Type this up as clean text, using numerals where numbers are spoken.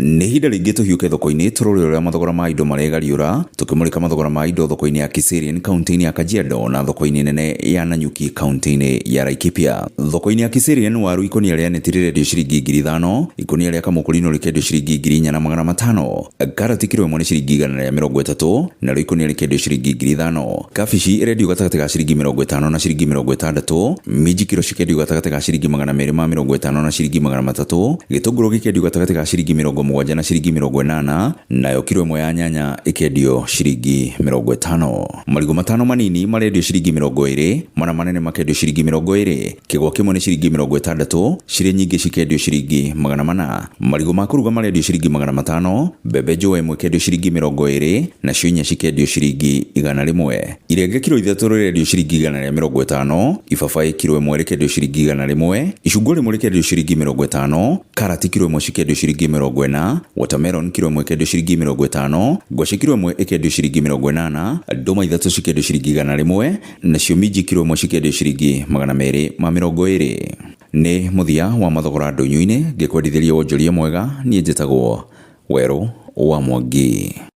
Nĩ ihinda rĩngĩ tũhiũke thoko-inĩ tũrore ũrĩa mathogora ma indo maregariũra, tũkĩmũrĩka mathogora ma indo thoko-inĩ ya Kiserian kaunti-inĩ ya Kajiado na thoko-inĩ nene ya Nanyuki kaunti-inĩ ya Laikipia. Thoko-inĩ ya Kiserian waru ikũnia rĩa neti rĩrendio ciringi 5,000, ikũnia rĩa kamũkũrinũ rĩkendio ciringi 4,500. Karati kiro ĩmwe nĩ ciringi 130, narĩo ikũnia rĩkendio ciringi 5,000. Kabici ĩrendio gatagatĩ ga ciringi 50 na ciringi 60, minji kiro cikendio gatagatĩ ga ciringi 250 na ciringi 300, gĩtũngũrũ gĩkendio gatagatĩ ga ciringi 70 na ciringi 80, nayo kiro ĩmwe ya nyanya ĩkendio ciringi 50. Marigũ matano manini marendio ciringi 20, mana manene makendio ciringi 20, kĩgwa kĩmwe nĩ ciringi 60, cirĩ nyingĩ cikendio ciringi 400. Marigũ ma kũruga marendio ciringi 500, mbembe njũa ĩmwe ĩkendio ciringi 20, nacio inya cikendio ciringi 100. Irenge kiro ithatũ rĩrendio ciringi 150, ibabaĩ kiro ĩmwe rĩkendio ciringi 100, icungwa rĩmwe rĩkendio ciringi 50, karati kiro ĩmwe cikendio ciringi 40, watermelon kiro ĩmwe ĩkendio ciringi 50, ngwacĩ kiro ĩmwe ĩkendio ciringi 80, ndũma ithatũ cikendio ciringi 100, nacio minji kiro ĩmwe cikendio ciringi 220. Nĩ mũthia wa mathogora ndũnyũ-inĩ, ngĩkwendithĩria wonjoria mwega, niĩ njĩtagwo Werũ wa Mwangi.